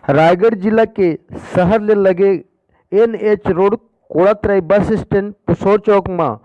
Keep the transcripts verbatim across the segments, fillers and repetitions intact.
रायगढ़ जिला के शहर ले लगे NH road Kodatarai bus stand Pusaur चौक म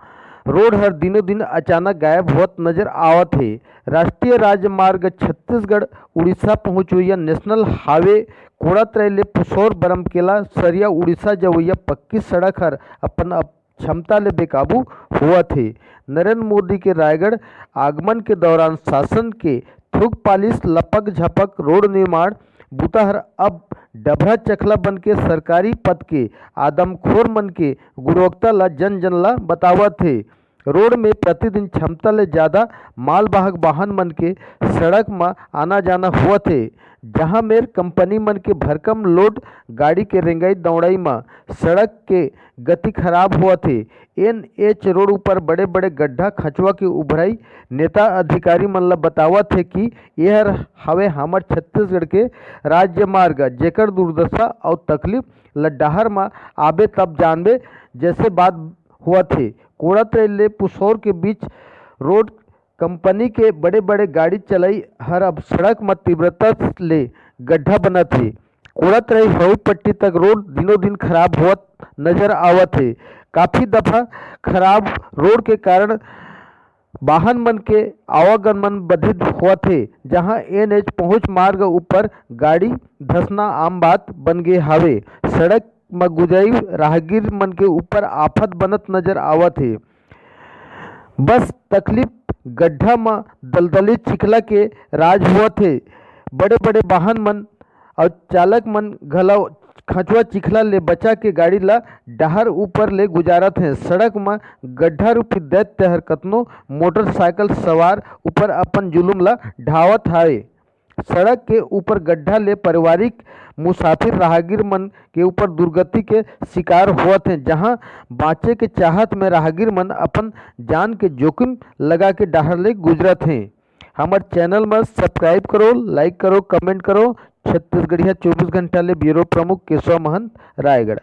रोड हर दिनों दिन अचानक गायब होत नजर आवत हे। राष्ट्रीय राजमार्ग छत्तीसगढ़ उड़ीसा पहुंचवइया नेशनल हाईवे कोड़ातराई ले पुसौर बरमकेला सरिया उड़ीसा जवइया पक्की सड़क हर अपन अप-, क्षमता ले बेकाबू होवत हे। नरेंद्र मोदी के रायगढ़ आगमन के दौरान शासन के थुक पालिश, लपक झपक रोड निर्माण बुता हर अब डभरा चखला बन के सरकारी पद के आदमखोर मन के गुणवत्ता ला जन जन ला बतावत हे। रोड में प्रतिदिन क्षमता ले ज्यादा मालवाहक वाहन मन के सड़क म आना जाना होवत हे, जहां मेर कंपनी मन के भरकम लोड गाड़ी के रेंगाई दौड़ाई म सड़क के गति खराब होवत हे। एनएच रोड ऊपर बड़े बड़े गड्ढा खचवा के उभराई नेता अधिकारी मन ल बतावत हे कि एहर हवे हमर छत्तीसगढ़ के राज्य मार्ग, जेकर दुर्दशा अउ तकलीफ ल डहर म आबे तब जानबे, जैसे बात होवत हे। कोड़ातराई ले पुसौर के बीच रोड कंपनी के बड़े बड़े गाड़ी चलई हर अब सड़क म तीव्रता ले गड्ढा बनत हे। कोड़ातराई हौई पट्टी तक रोड दिनों दिन खराब होवत नजर आवत हे। काफी दफा खराब रोड के कारण वाहन मन के आवागमन बाधित होवत हे, जहां एनएच पहुंच मार्ग ऊपर गाड़ी धसना आम बात बन गे हावे। सड़क म गुजरई राहगीर मन के ऊपर आफत बनत नजर आवत हे। बस तकलीफ गड्ढा म दलदली चिखला के राज होवत हे। बड़े बड़े वाहन मन अउ चालक मन घलो खचवा चिखला ले बचा के गाड़ी ला डहर ऊपर ले गुजारत हे। सड़क म गड्ढा रूपी दैत्य हर कतनो मोटरसाइकिल सवार ऊपर अपन जुलुम ला ढावत हावे। सड़क के ऊपर गड्ढा ले पारिवारिक मुसाफिर राहगीर मन के ऊपर दुर्गति के शिकार होवत हे, जहां बांचे के चाहत में राहगीर मन अपन जान के जोखिम लगा के डहर ले गुजरत हे। हमर चैनल म सब्सक्राइब करो, लाइक करो, कमेंट करो। छत्तीसगढ़िया चौबीस घंटा ले ब्यूरो प्रमुख केशव महंत, रायगढ़।